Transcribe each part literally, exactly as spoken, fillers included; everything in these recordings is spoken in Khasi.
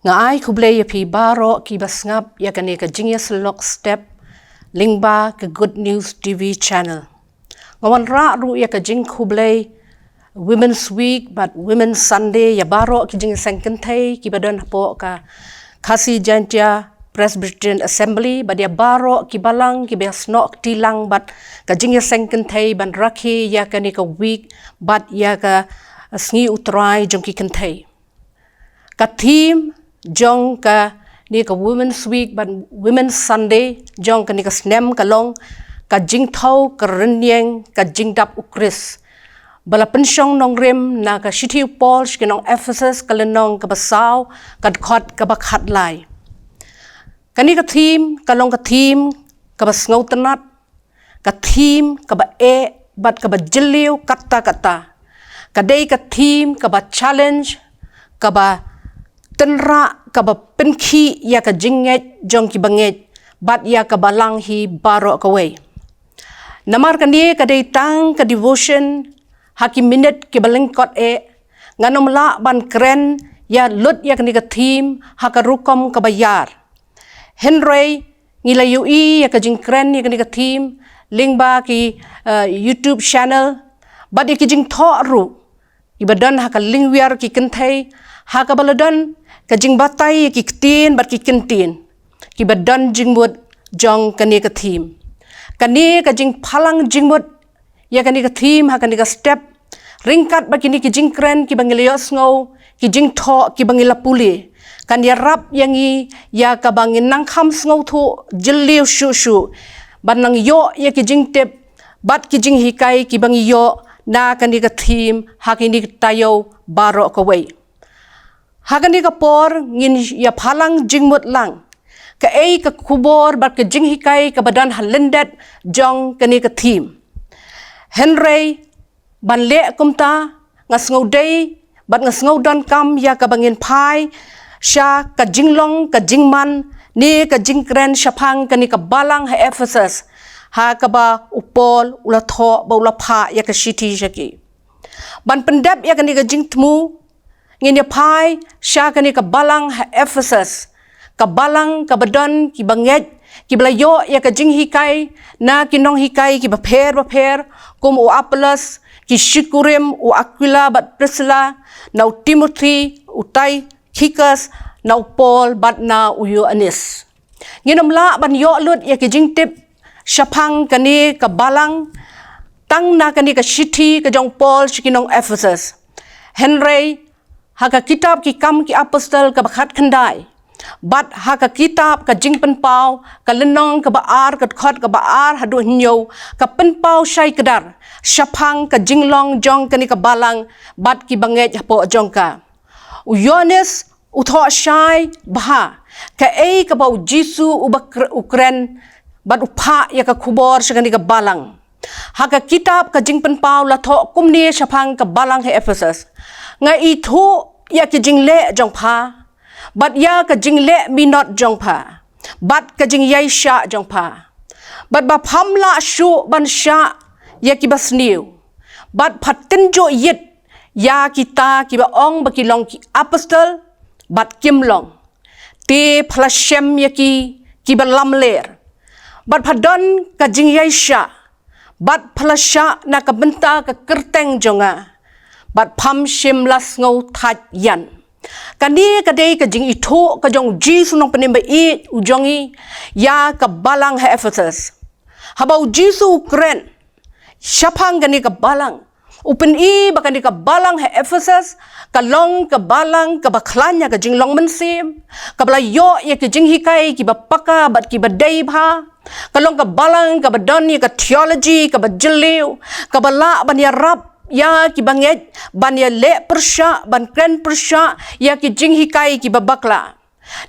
Nga ai khublei ïa phi baroh kiba sngap ïa kane ka jingïasyllok step lyngba ka Good News T V channel. Nga wanrah ruh ïa ka jingkhublei Women's Week bad Women's Sunday ïa baroh ki jingïaseng kynthei kiba don hapoh ka Khasi Jaintia Presbyterian Assembly bad ïa baroh ki balang kiba ïasnoh kti lang bad ka jingïaseng kynthei ban rakhe ïa kane ka week bad ïa ka sngi U Trai jong ki kynthei. Ka theme jong kane ka Women's Week bad Women's Sunday jong kane ka snem ka long ka jingthew ka rynïeng ka jingdap U Khrist, ba la pynshong nongrim na ka shithi u Paul sha ki nong Ephesus ka lynnong kaba saw, ka dkhot kaba khatlai. Kane ka theme ka long ka theme kaba sngewtynnat, ka theme kaba eh bad kaba jylliew katta katta. Ka dei ka theme kaba challenge, kaba tynrah, kaba pynkhih ïa ka jingngeit jong kiba ngeit bad ïa ka balang hi baroh kawei. Namar kane ka dei tang ka devotion ha ki minit kiba lyngkot eh, ngan ym lah ban kren ïa lut ïa kane ka theme ha ka rukom kaba ïar. Hynrei ngi la ïohi ïa ka jingkren ïa kane ka theme lyngba ki, eh, YouTube channel bad ïa ki jingthoh ruh kiba don ha ka lynwiar ki kynthei, ha kaba la don ka jingbatai ïa ki ktien bad ki kyntien kiba don jingmut jong kane ka theme. Kane ka jingphalang jingmut ïa kane ka theme ha kane ka step, ryngkat bad kine ki jingkren kiba ngi la ïohsngew, ki jingthoh kiba ngi la pule, kan ïarap ïa ngi ïa kaba ngin nang kham sngewthuh jylliew shuh shuh ban nang ïoh ïa ki jingtip bad ki jinghikai kiba ngi ïoh na kane ka theme ha kine ki taïew baroh kawei. Ha kane ka por ngin ïa phalang jingmut lang kaei ka khubor bad ka jinghikai kaba don ha lyndet jong kane ka theme. Hynrei ban leh kumta, nga sngewdei bad nga sngewdonkam ïa kaba ngin phai sha ka jinglong ka jingman ne ka jingkren shaphang kane ka balang ha Ephesus, ha kaba u Paul u la thoh bad u la phah ïa ka shithi sha ki. Ban pyndep ïa kane ka jingthmu, ngin ïa phai sha kane ka balang ha Ephesus, ka balang kaba don kiba ngeit kiba la ïoh ïa ka jinghikai na ki nonghikai kiba pher bapher, kum u Apollos, ki shikurim u Aquila bad Priscilla, na u Timothy, u Tychicus, na u Paul bad na u Ïoannis. Ngin ym lah ban ïoh lut ïa ki jingtip shaphang kane ka balang tang na kane ka shithi ka jong u Paul sha ki nong Ephesus. Hynrei ha ka kitab Ki Kam ki Apostol kaba khatkhyndai bad ha ka kitab ka Jingpynpaw ka lynnong kaba ar, ka dkhot kaba ar haduh hynñiew, ka pynpaw shai kdar shaphang ka jinglong jong kane ka balang bad kiba ngeit hapoh jong ka. U Ïoannis u thoh shai bha kaei kaba u Jisu uba kr-, u kren bad u phah ïa ka khubor sha kane ka balang. Ha ka kitab ka Jingpynpaw la thoh kumne shaphang ka balang ha Ephesus: Nga ithuh ïa ki jingleh jong pha bad ïa ka jingleh minot jong pha bad ka jingïaishah jong pha, bad ba pham lah shuh ban shah ïa kiba sniew, bad pha tynjuh ïit ïa kita kiba ong ba ki long ki apostol bad kim long, te pha la shem ïa ki kiba lamler, bad pha don ka jingïaishah, bad pha la shah na ka bynta ka kyrteng jong nga, bad pham shym la sngew thait ïan. Kane ka dei ka jingithuh ka jong u Jisu Nongpynim ba ïeit u jong ngi ïa ka balang ha Ephesus. Haba u Jisu u kren shaphang kane ka balang, u pyni ba kane ka balang ha Ephesus ka long ka balang kaba khlaiñ ha ka jinglong mynsiem, kaba la ïoh ïa ki jinghikai kiba paka bad kiba dei bha, ka long ka balang kaba don ïa ka theology kaba jylliew, kaba lah ban ïarap ïa kiba ngeit ban ïaleh pyrshah, ban kren pyrshah ïa ki jinghikai kiba bakla.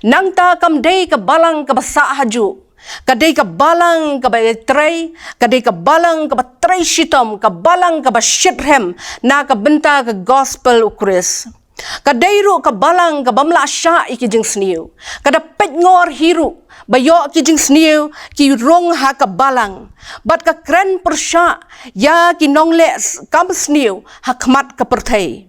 Nangta kam dei ka balang kaba sah hajuh, ka dei ka balang kaba ïatrei, ka dei ka balang kaba trei shitom, ka balang kaba shitrhem na ka bynta ka gospel u Khrist. Ka dei ruh ka balang kabym lah shah ïa ki jingsniew, ka da peit ngor hi ruh ba ïoh ki jingsniew ki rung ha ka balang, bad ka kren pyrshah ïa ki nongleh s-, kam sniew ha khmat ka pyrthei.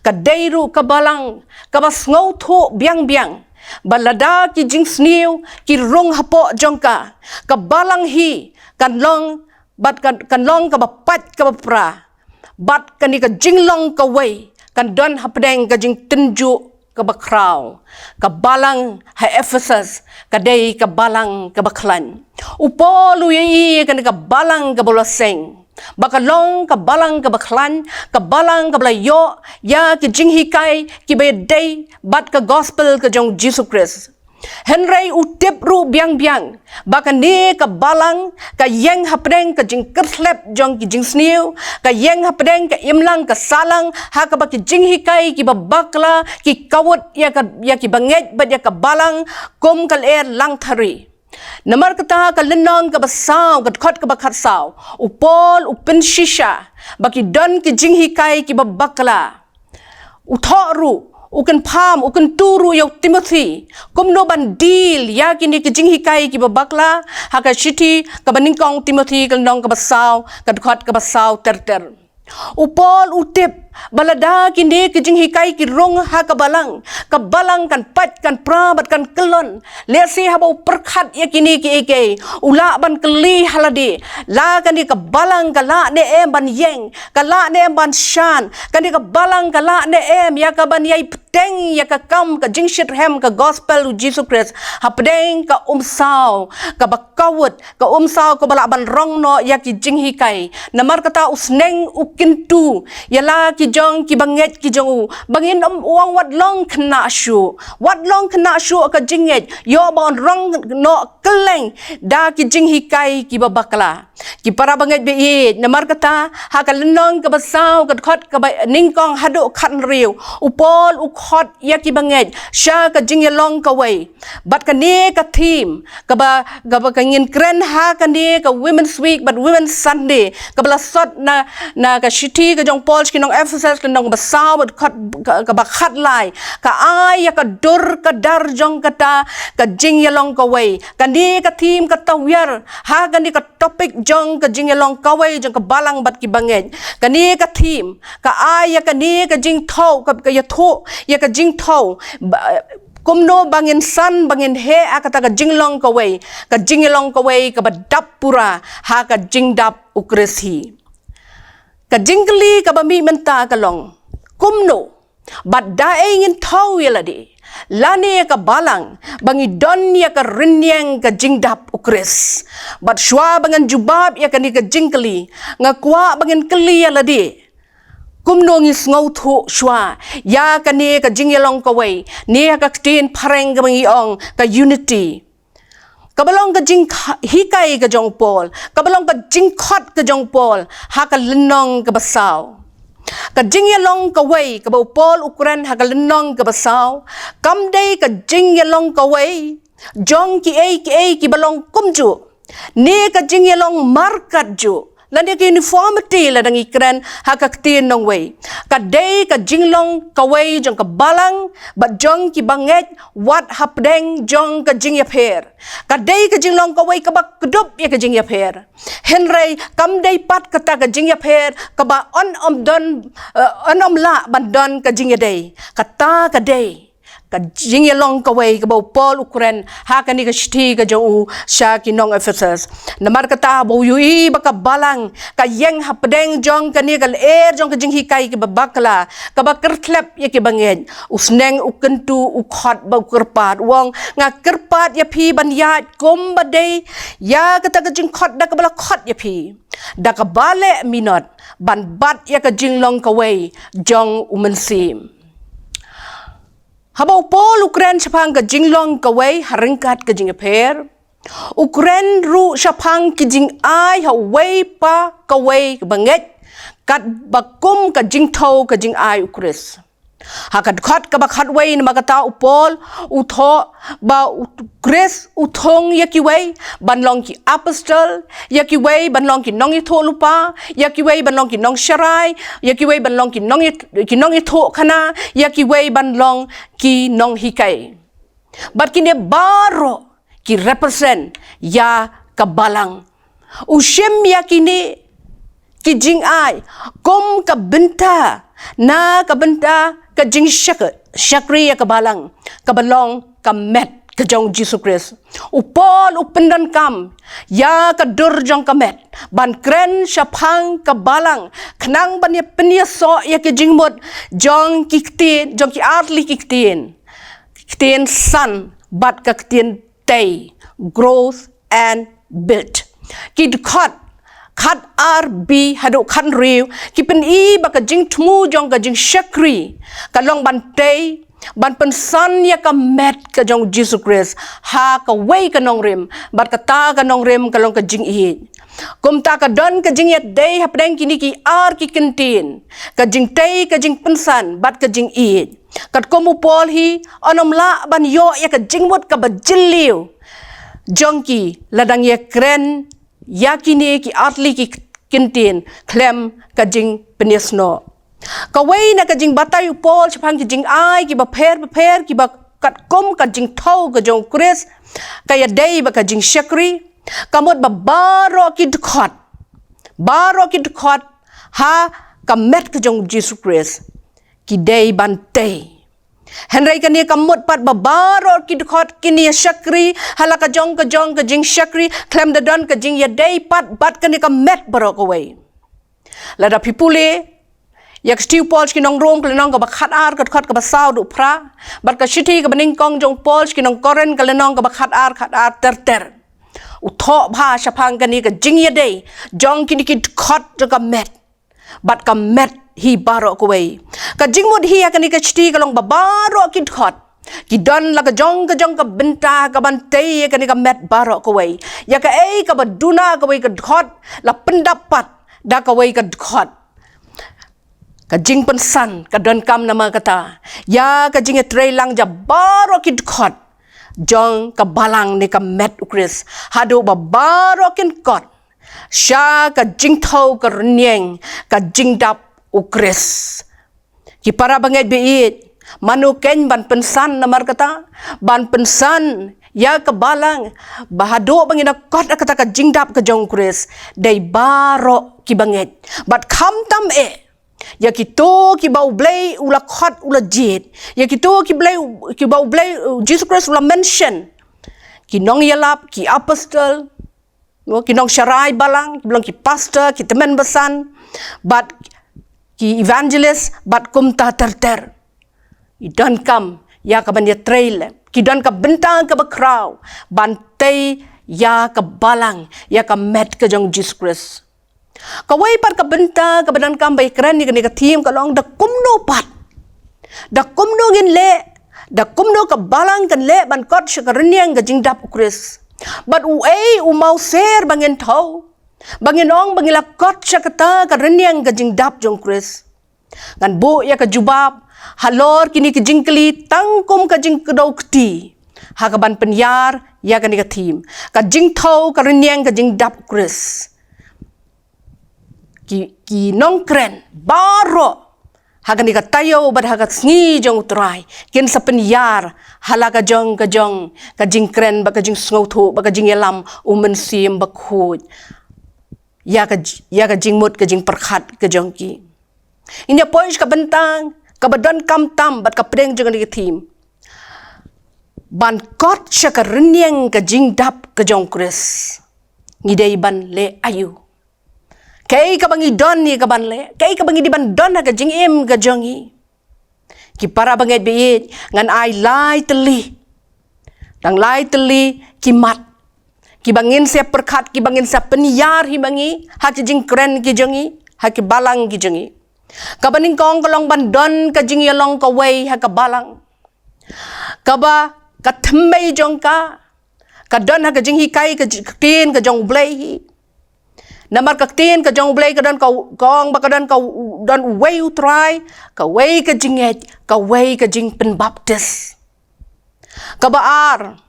Ka dei ruh ka balang kaba sngewthuh biang biang Ba lada ki jingsniew ki rung hapoh jong ka, ka balang hi kan long, bad kan, kan long kaba pait kaba pra. Bad kane ka jinglong kawei kan don hapdeng ka jingtynjuh kaba khraw. Ka balang ha Ephesus ka dei ka balang kaba khlaiñ. U Paul u ïohi ïa kane ka balang kaba la seng ba ka long ka balang kaba khlaiñ, ka balang kaba la ïoh ïa ki jinghikai kiba dei bad ka gospel ka jong Jisu Khrist. Hynrei u tip ruh biang biang ba kane ka balang ka ïeng hapdeng ka jingkyrthlep jong ki jingsniew, ka ïeng hapdeng ka imlang ka sahlang, ha kaba ki jinghikai kiba bakla ki kawut ïa ka, ïa ki bangeit bad ïa ka balang kum ka lyer langthari. Namar kata ka lynnong kaba saw, ka dkhot kaba khatsaw, u Paul u pynshisha ba ki don ki jinghikai kiba bakla. U thoh ruh, u kynpham, u kyntu ruh ïa u Timothy kumno ban deal ïa kine ki jinghikai kiba bakla, ha ka shithi kaba nyngkong Timothy ka lynnong kaba saw, ka dkhot kaba saw ter ter. U Paul u tip ba lada kine ki jinghikai ki rung ha ka balang, ka balang kan pait, kan pra bad kan kyllon. Lehse haba u pyrkhat ïa kine kiei kiei, u lah ban kylli ha lade, la kane ka balang ka lah ne em ban ïeng, ka lah ne em ban shan, kane ka balang ka lah ne em ïa ka ban ïai bteng ïa ka kam ka jingshitrhem ka gospel u Jisu Khrist hapdeng ka umsaw kaba kawut, ka umsaw kaba lah ban rong noh ïa ki jinghikai. Namar kata u sneng u kyntu ïa la ki jong ki bangeit ki jong u ba ngin ym ong wat long khynnah shuh, wat long khynnah shuh ka jingngeit, ïoh ba yn rong noh kylleng da ki jinghikai kiba bakla. Ki para bangeit ba ïeit, namar kata ha ka lynnong kaba saw, ka dkhot kaba nyngkong haduh khathynriew, u Paul u khot ïa ki bangeit sha ka jingïalong kawei. Bad kane ka theme kaba, kaba ka ngin kren ha kane ka Women's Week bad Women's Sunday, kaba la sot na, na ka shithi ka jong u Paul sha ki nong Ephesus, ka lynnong kaba saw, ka dkhot ka, kaba khatlai, ka ai ïa ka dur ka dar jong kata ka jingïalong kawei. Kane ka theme ka tawiar ha kane ka topic jong ka jingïalong kawei jong ka balang bad ki bangeit. Kane ka theme ka ai ïa kane ka jingthaw, ka, ka ïathuh ïa ka jingthaw ba, kumno ba ngin san, ba ngin heh ha kata ka jinglong kawei, ka jingïalong kawei kaba dap pura ha ka jingdap u Khrist hi. Ka jingkylli kaba mih mynta ka long, kumno bad da ei ngin thaw ïa lade lane ïa ka balang ba ngi don ïa ka rynïeng ka jingdap u Khrist? Bad shuwa ba ngan jubab ïa kane ka jingkylli, nga kwah ba ngin kylli ïa lade kumno ngi sngewthuh shuwa ïa kane ka jingïalong kawei, ne ha ka ktien phareng kaba ngi ong ka unity. Kaba long ka jingkha-, hikai ka jong u Paul, kaba long ka jingkhot ka jong u Paul ha ka lynnong kaba saw. Ka jingïalong kawei kaba u Paul u kren ha ka lynnong kaba saw, kam dei ka jingïalong kawei jong kiei kiei kiba long kumjuh, ne ka jingïalong markat juh, lane ka uniformity lada ngi kren ha ka ktien nongwei. Ka dei ka jinglong kawei jong ka balang bad jong ki bangeit wat hapdeng jong ka jingïapher. Ka dei ka jinglong kawei kaba kdup ïa ka jingïapher. Hynrei kam dei pat kata ka jingïapher kaba yn ym don, eh, yn ym lah ban don ka jingïadei. Kata ka dei ka jingïalong kawei kaba u Paul u kren ha kane ka shithi ka jong u sha ki nong Ephesus. Namar kata ba u ïohi ba ka balang ka ïeng hapdeng jong kane ka lyer jong ka jinghikai kaba bakla, kaba kyrthlep ïa ki bangeit, u sneng u kyntu, u khot bad u kyrpad, u ong, nga kyrpad ïa phi ban ïaid kumba dei ïa kata ka jingkhot da kaba la khot ïa phi, da kaba leh minot ban bat ïa ka jinglong kawei jong u Mynsiem. Haba u Paul u kren shaphang ka jinglong kawei ha ryngkat ka jingïapher, u kren ruh shaphang ki jingai ha uwei pa kawei ka bangeit, katba kum ka jingthaw ka jingai u Khrist. Ha ka dkhot kaba khatwei, namar kata u Paul u thoh ba u Khrist u thung ïa kiwei ban long ki apostol, ïa kiwei ban long ki nongïathuhlypa, ïa kiwei ban long ki nongsharai, ïa kiwei ban long ki nongïa-, ki nongïathuhkhana, ïa kiwei ban long ki nonghikai. Bad kine baroh ki represent ïa ka balang. U shim ïa kine ki jingai kum ka bynta, na ka bynta ka jingshak-, shakri ïa ka balang, kaba long ka met ka jong Jisu Khrist. U Paul u pyndonkam ïa ka dur jong ka met ban kren shaphang ka balang, khnang ban ïa pynïasoh ïa ki jingmut jong ki ktien, jong ki artylli ki ktien. Ktien san bad ka ktien tei, growth and build. Ki dkhot khat ar B haduh khat hynriew ki pyni ba ka jingthmu jong ka jingshakri ka long ban tei, ban pynsan ïa ka met ka jong Jisu Khrist ha kawei ka nongrim, bad kata ka nongrim ka long ka jingïeit. Kumta ka don ka jingïadei hapdeng kine ki ar ki kyntien, ka jingtei, ka jingpynsan bad ka jingïeit. Katkum u Paul hi, un ym lah ban ïoh ïa ka jingmut kaba jylliew jong ki lada ngi ïa kren ïa kine ki artylli ki kyntien khlem ka jingpynïasnoh. Kawei na ka jingbatai u Paul shaphang ki jingai kiba pher bapher kiba katkum ka jingthew ka jong u Khrist, ka ïadei bad ka jingshakri. Ka mut ba baroh ki dkhot, baroh ki dkhot ha ka met ka jong u Jisu Khrist ki dei ban tei. Hynrei kane ka mut pat ba baroh ki dkhot kin ïa shakri ha la ka jong ka jong ka jingshakri, khlem da don ka jingïadei pat bad kane ka met baroh kawei. Lada phi pule ïa ka shithi u Paul sha ki nong Rom, ka lynnong kaba khat ar, ka dkhot kaba saw haduh phra, bad ka shithi kaba nyngkong jong u Paul sha ki nong Korinth, ka lynnong kaba khat ar, khat ar ter ter, u thoh bha shaphang kane ka jingïadei jong kine ki dkhot jong ka met bad ka met hi baroh kawei. Ka jingmut hi ha kane ka shithi ka long ba baroh ki dkhot ki don la ka jong ka jong ka bynta ka ban tei ïa kane ka met baroh kawei. Ïa kaei kaba duna kawei ka dkhot la pyndap pat da kawei ka dkhot. Ka jingpynsan ka donkam namar kata ïa ka jingïatreilang jong baroh ki dkhot jong ka balang ne ka met u Khrist, haduh ba baroh kin kot sha ka jingthew ka rynïeng ka jingdap u Khrist. Ki para bangeit ba ïeit, mano kein ban pynsan namar kata, ban pynsan ïa ka balang, ba haduh ba ngin ïa kot ïa kata ka jingdap ka jong u Khrist? Dei baroh ki bangeit. Bad khamtam eh ïa kito kiba u Blei u la khot u la jied, ïa kito ki Blei, kiba u Blei, uh, Jisu Khrist u la mention, ki nongïalap, ki apostol, no, ki nongsharai balang, kiba long ki pastor, ki tymmen basan, bad ki evangelist, bad kumta ter ter. Ki donkam ïa ka ban ïatreilang, ki don ka bynta kaba khraw ban tei ïa ka balang, ïa ka met ka jong u Jisu Khrist. Kawei pat ka bynta kaba donkam ba ïakren ïa kane ka theme ka long da kumno pat, da kumno ngin leh, da kumno ka balang kan leh ban kot sha ka rynïeng ka jingdap u Khrist. Bad uei u mawsier ba ngin thew, ba ngin ong ba ngin la kot sha kata ka rynïeng ka jingdap jong u Khrist? Ngan buh ïa ka jubab halor kine ki jingkylli tang kum ka jingkdew kti ha ka ban pynïar ïa kane ka theme, ka jingthew ka rynïeng ka jingdap u Khrist. Ki, ki nongkren baroh ha kane ka taïew bad ha ka sngi jong u Trai kin sa pynïar ha la ka jong ka jong ka jingkren bad ka jingsngewthuh bad ka jingïalam u Mynsiem Bakhuid ïa ka j-, ïa ka jingmut ka jingpyrkhat ka jong ki. Ngin ïa poi sha ka bynta kaba donkam tam bad ka pdeng jong kane ka theme, ban kot sha ka rynïeng ka jingdap ka jong u Khrist. Ngi dei ban leh aïu? Kaei kaba ngi don ïa ka ban leh? Kaei kaba ngi dei ban don ha ka jingim ka jong ngi? Ki para bangeit ba ïeit, ngan ai lai tylli, tang lai tylli ki mat kiba ngin sa pyrkhat, kiba ngin sa pynïar hi ma ngi ha ki jingkren ki jong ngi, ha ki balang ki jong ngi. Kaba nyngkong ka long ban don ka jingïalong kawei ha ka balang, kaba ka thymmei jong ka ka don ha ka jinghikai ka ji-, ka ktien ka jong u Blei hi. Namar ka ktien ka jong u Blei ka don ka, ka ong ba ka don ka, don uwei u Trai, kawei ka jingngeit, kawei ka jingpynbaptis. Kaba ar,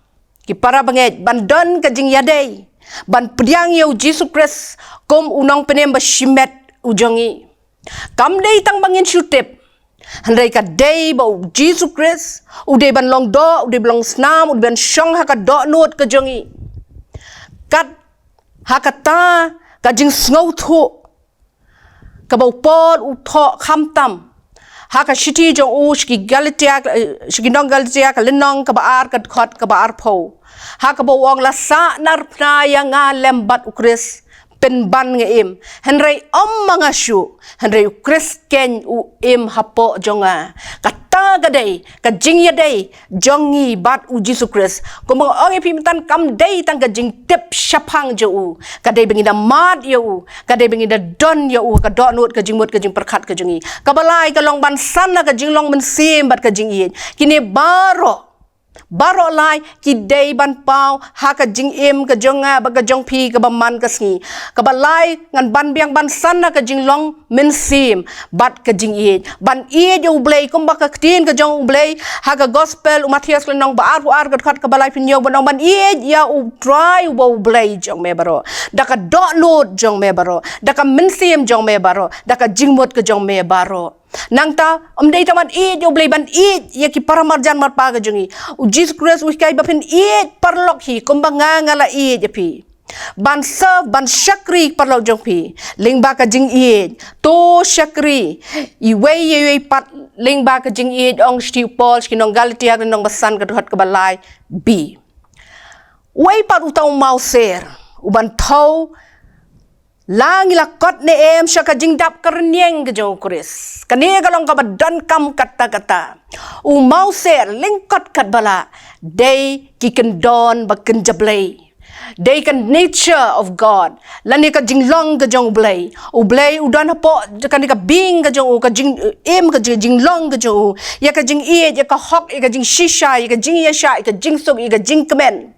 ki para bangeit, ban don ka jingïadei, ban pdiang ïa u Jisu Khrist kum u nongpynim ba shimet u jong ngi. Kam dei tang ba ngin shu tip, hynrei ka dei ba u Jisu Khrist u dei ban long doh, u dei ban long snam, u dei ban shong ha ka dohnud ka jong ngi. Kat ha kata ka jingsngewthuh kaba u Paul u thoh khamtam ha ka shithi jong u sha ki Galatia, eh, sha ki nong Galatia, ka lynnong kaba ar, ka dkhot kaba arphew, ha kaba u ong, la sah narphna ïa nga lem bad u Khrist, pynban nga im, hynrei ym ma nga shuh, hynrei u Khrist keiñ u im hapoh jong nga. Kata ka dei ka jingïadei jong ngi bad u Jisu Khrist. Kumba nga ong ïa phi myntan, kam dei tang ka jingtip shaphang jong u, ka dei ba ngin da mad ïa u, ka dei ba ngin da don ïa u ha ka dohnud, ka jingmut, ka jingpyrkhat ka jong ngi. Kaba lai ka long ban san ha ka jinglong mynsiem bad ka jingïeit. Kine baroh, baroh lai ki dei ban paw ha ka jingim ka jong nga bad ka jong phi kaba man ka sngi. Kaba lai, ngan ban biang ban san ha ka jinglong mynsiem bad ka jingïeit. Ban ïeit ïa u Blei kumba ka ktien ka jong u Blei ha ka gospel u Mathaios, ka lynnong ba arphew ar, ka dkhot kaba laiphew hynñiew, ban ong, ban ïeit ïa u Trai uba u Blei jong me baroh, da ka dohnud jong me baroh, da ka mynsiem jong me baroh, da ka jingmut ka jong me baroh. Nangta, ym dei tang ban ïeit ïa u Blei, ban ïeit ïa ki para marjan marpa ka jong ngi. U Jisu Khrist u hikai ba phin ïeit paralok hi kumba nga, nga la ïeit ïa phi. Ban serve, ban shakri paralok jong phi lyngba ka jingïeit. To shakri iwei ïa iwei pat lyngba ka jingïeit, ong shithi u Paul sha ki nong Galatia, ka lynnong ba san, ka dkhot kaba lai B. Uwei pat uta u mawser, u ban thew la ngi la kot ne em sha ka jingdap ka rynïeng ka jong u Khrist. Kane ka long kaba donkam katta katta. U mawser lyngkot katba lah dei ki kyndon ba kynja Blei. Dei ka nature of God, lane ka jinglong ka jong u Blei. U Blei u don hapoh kane ka being ka jong u, ka jingim ka jing, jinglong ka jong u, ïa ka jingïeit, ïa ka hok, ïa ka jingshisha, ïa ka jingïaishah, ïa ka jingsuk, ïa ka jingkmen,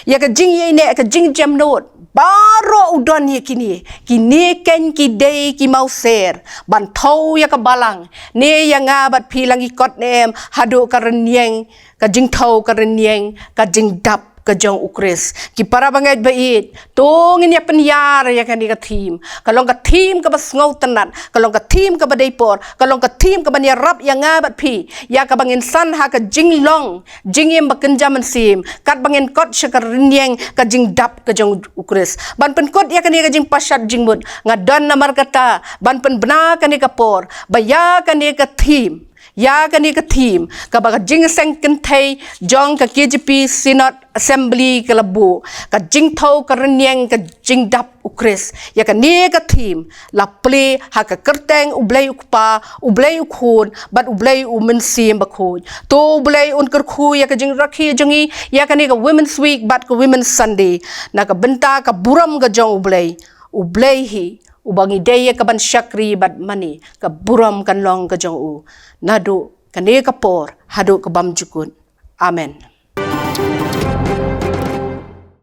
ïa ka jingïaineh, ïa ka jingjemnud. Baroh u don ïa kine. Kine keiñ ki dei ki mawser ban thew ïa ka balang, ne ïa nga bad phi, la ngi kot ne em, haduh ka rynïeng, ka jingthew ka rynïeng, ka jingdap ka jong u Khrist. Ki para bangeit ba ïeit, to ngin ïa pynïar ïa kane ka theme. Ka long ka theme kaba sngewtynnat, ka long ka theme kaba dei por, ka long ka theme kaban ïarap ïa nga bad phi ïa kaba ngin san ha ka jinglong jingim ba kynja mynsiem, katba ngin kot sha ka rynïeng ka jingdap ka jong u Khrist. Ban pynkut ïa kane ka jingpashat jingmut, nga don namar kata ban pynbna kane ka por ba ïa kane ka theme, ïa kane ka theme kaba ka jingseng kynthei jong ka K J P Synod Assembly ka la buh, ka jingthew ka rynïeng ka jingdap u Khrist. Ïa kane ka theme la plie ha ka kyrteng U Blei U Kpa, U Blei U Khun, bad U Blei U Mynsiem Bakhuid. To U Blei un kyrkhu ïa ka jingrakhe jong ngi ïa kane ka Women's Week bad ka Women's Sunday, na ka bynta ka burom ka jong U Blei. U Blei hi uba ngi dei ïa kaban shakri bad mane ka burom kan long ka jong u, naduh kane ka por haduh ka bymjukut. Amen.